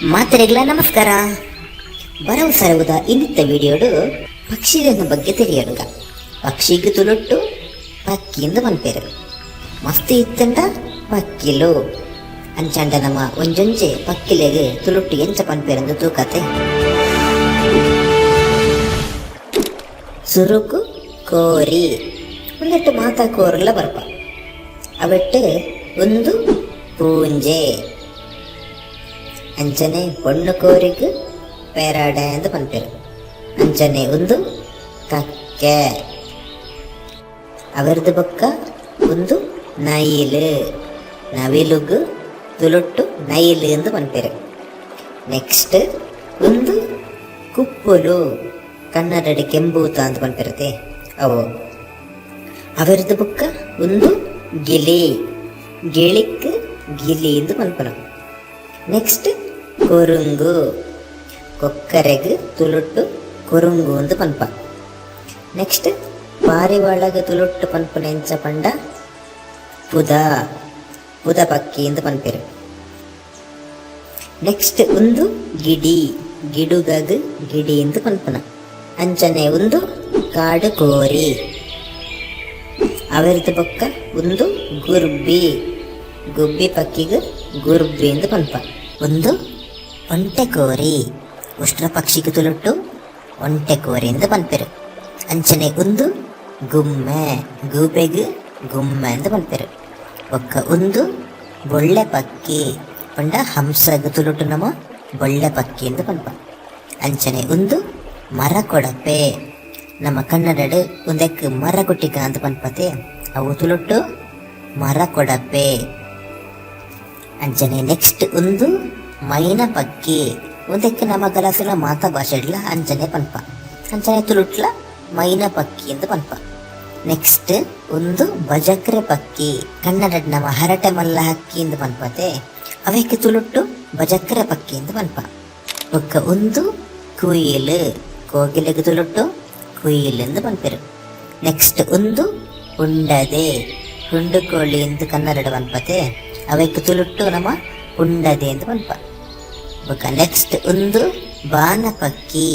ಮಾತೆರೆಗ್ಲ ನಮಸ್ಕಾರ. ಬರವು ಸರವುದ ಇನ್ನಿತ್ತ ವಿಡಿಯೋಡು ಪಕ್ಷಿಗಳ ಬಗ್ಗೆ ತೆರಿಯೊನುಗ. ಪಕ್ಷಿಗೆ ತುಳುಟ್ಟು ಪಕ್ಕಿಂದು ಪನ್ಪೆರು. ಮಸ್ತ್ ಇತ್ತಂಡ ಪಕ್ಕಿಲು. ಅಂಚಾಂಡ ನಮ್ಮ ಒಂಜೊಂಜೆ ಪಕ್ಕಿಲೆಗ್ ತುಳುಟ್ಟು ಎಂಚ ಪನ್ಪೆರೆಂದು ತೂಕತೆ. ಸುರುಕು ಕೋರಿ. ಉಂದೆಟ್ ಮಾತ ಕೋರ್ಲ ಬರ್ಪ. ಅವೆಟ್ ಒಂದು ಪೂಂಜೆ. ಅಂಚನೆ ಪೊಣ್ಣು ಕೋರಿಗ್ ಪೇರಾಡೆ ಅಂದ್ ಪನ್ಪೆರ್. ಅಂಚನೆ ಉಂದು ಕಕ್ಕೆ. ಅವೆರ್ದ್ ಬೊಕ್ಕ ಉಂದು ನಯಿಲ್. ನವಿಲುಗ್ ತುಳುಟ್ಟು ನಯಿಲ್ ಅಂದ್ ಪನ್ಪೆರ್. ನೆಕ್ಸ್ಟ್ ಉಂದು ಕುಪ್ಪುಲು. ಕನ್ನಡಡ್ ಕೆಂಬೂತ ಅಂದ್ ಪನ್ಪೆರತೆ, ಅವು. ಅವೆರ್ದ್ ಬೊಕ್ಕ ಉಂದು ಗಿಲಿ. ಗಿಳಿಕ್ ಗಿಲಿ ಇಂದ್ ಪನ್ಪುನ. ನೆಕ್ಸ್ಟ್ ಕೊರುಂಗು. ಕೊಕ್ಕರೆಗ್ ತುಳುಟ್ಟು ಕೊರುಂಗು ಅಂದ್ ಪನ್ಪ. ನೆಕ್ಸ್ಟ್ ಪಾರಿವಾಳಗ್ ತುಳುಟ್ಟು ಪನ್ಪುನ ಎಂಚ ಪಂಡ ಪುದ. ಪುದ ಪಕ್ಕಿ ಇಂದ್ ಪನ್ಪೆರ್. ನೆಕ್ಸ್ಟ್ ಉಂದು ಗಿಡಿ. ಗಿಡುಗಗ್ ಗಿಡಿ ಇಂದ್ ಪನ್ಪುನ. ಅಂಚನೆ ಉಂದು ಕಾಡು ಕೋರಿ. ಅವೆರ್ದ್ ಬೊಕ್ಕ ಉಂದು ಗುರ್ಬಿ. ಗುಬ್ಬಿ ಪಕ್ಕಿಗ್ ಗುರ್ಬಿ ಇಂದ್ ಪನ್ಪ. ಉಂದು ಒಂಟೆ ಕೋರಿ. ಉಷ್ಟ್ರ ಪಕ್ಷಿಗ್ ತುಳುಟ್ಟು ಒಂಟೆ ಕೋರಿ ಇಂದ್ ಪನ್ಪೆರ್. ಅಂಚನೆ ಉಂದು ಗುಮ್ಮೆ. ಗೂಬೆಗ್ ಗುಮ್ಮೆ ಇಂದ್ ಪನ್ಪೆರ್. ಬೊಕ್ಕ ಉಂದು ಬೊಳ್ಳೆ ಪಕ್ಕಿ. ಪಂಡ ಹಂಸಗ್ ತುಳುಟ್ಟು ನಮ ಬೊಳ್ಳೆ ಪಕ್ಕಿ ಇಂದ್ ಪನ್ಪ. ಅಂಚನೆ ಉಂದು ಮರ ಕೊಡಪೆ. ನಮ್ಮ ಕನ್ನಡಡ್ ಉಂದೆಕ್ ಮರ ಗುಟ್ಟಿಕ ಅಂದ್ ಪನ್ಪತೆ, ಅವು ತುಳುಟ್ಟು ಮರ ಕೊಡಪೆ. ಅಂಚನೆ ನೆಕ್ಸ್ಟ್ ಉಂದು ಮೈನ ಪಕ್ಕಿ. ಉಂದೆಕ್ ನಮ ಗಲಸುನ ಮಾತ ಭಾಷೆಡ್ಲ ಅಂಚನೆ ಪನ್ಪ. ಅಂಚನೆ ತುಳುಟ್ಲ ಮೈನ ಪಕ್ಕಿ ಇಂದ್ ಪನ್ಪ. ನೆಕ್ಸ್ಟ್ ಉಂದು ಬಜಕ್ರೆ ಪಕ್ಕಿ. ಕನ್ನಡಡ್ ನಮ ಹರಟೆ ಮಲ್ಲ ಹಕ್ಕಿ ಇಂದ್ ಪನ್ಪತೆ, ಅವೆಕ್ ತುಳುಟ್ಟು ಬಜಕ್ರೆ ಪಕ್ಕಿ ಇಂದ್ ಪನ್ಪ. ಬೊಕ್ಕ ಉಂದು ಕುಯಿಲ್. ಕೋಗಿಲೆಗ್ ತುಳುಟ್ಟು ಕುಯಿಲ್ ಇಂದ್ ಪನ್ಪೆರ್. ನೆಕ್ಸ್ಟ್ ಉಂದು ಉಂಡದೆ. ಹುಂಡುಕೋಳಿ ಇಂದ್ ಕನ್ನಡಡ್ ಪನ್ಪತೆ, ಅವೆಕ್ ತುಳುಟ್ಟು ನಮ ಉಂಡದೆ ಇಂದ್ ಪನ್ಪ. ಬೊಕ್ಕ ನೆಕ್ಸ್ಟ್ ಉಂದು ಬಾನ ಪಕ್ಕಿ.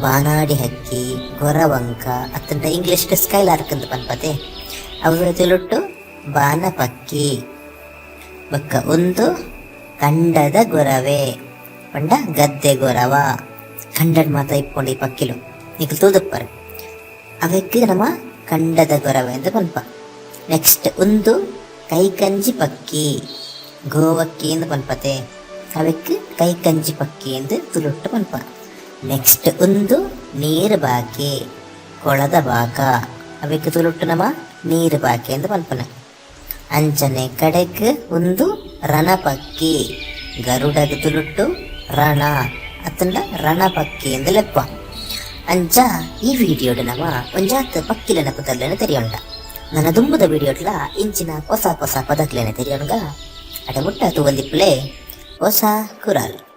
ಬಾನಾಡಿ ಹಕ್ಕಿ, ಗೊರವಂಕ ಅತ್ತಂಡ ಇಂಗ್ಲಿಷ್ ಸ್ಕೈಲಾರ್ಕ್ ಅಂದ್ ಪನ್ಪತೆ, ಅವು ತುಳುಟ್ಟು ಬಾನ ಪಕ್ಕಿ. ಬೊಕ್ಕ ಉಂದು ಕಂಡದ ಗೊರವೆ ಪಂಡ ಗದ್ದೆ ಗೊರವ. ಕಂಡಡ್ ಮಾತ ಇಪ್ಪುಂಡು ಈ ಪಕ್ಕಿಲು, ನಿಕುಲು ತೂದುಪ್ಪರ್. ಅವೆಕ್ ನಮ ಕಂಡದ ಗೊರವೆ ಅಂದ್ ಪನ್ಪ. ನೆಕ್ಸ್ಟ್ ಉಂದು ಕೈಕಂಜಿ ಪಕ್ಕಿ. ಗೋವಕ್ಕಿ ಇಂದ್ ಪನ್ಪತೆ, ಅವೆಕ್ ಕೈಕಂಜಿ ಪಕ್ಕಿ ಇಂದ್ ತುಳುಟ್ಟು ಪನ್ಪ. ನೆಕ್ಸ್ಟ್ ಉಂದು ನೀರ್ ಬಾಕೆ. ಕೊಳದ ಬಾಕ. ಅವೆಕ್ ತುಳುಟ್ಟು ನಮ ನೀರ್ ಬಾಕೆ ಅಂದ್ ಪನ್ಪುನ. ಅಂಚನೆ ಕಡೆಕ್ ಉಂದು ರಣಪಕ್ಕಿ. ಗರುಡಗ್ ತುಳುಟ್ಟು ರಣ ಅತ್ತಂಡ ರಣಪಕ್ಕಿ ಇಂದ್ ಲೆಪ್ಪ. ಅಂಚ ಈ ವಿಡಿಯೋಡ್ ನಮ ಒಂಜಾತ್ ಪಕ್ಕಿಲೆನ ಪುದರ್ಲೆನ ತೆರಿಯೊಂಡ. ನನ ದುಂಬುದ ವಿಡಿಯೋಡ್ಲ ಇಂಚಿನ ಹೊಸ ಹೊಸ ಪದಕ್ಲೆನ ತೆರಿಯೊನ್ಗ. ಅಡೆ ಮುಟ್ಟ ತೂವೊಂದಿಪ್ಪುಲೆ. ಹೊಸ ಕುರಾಲ್.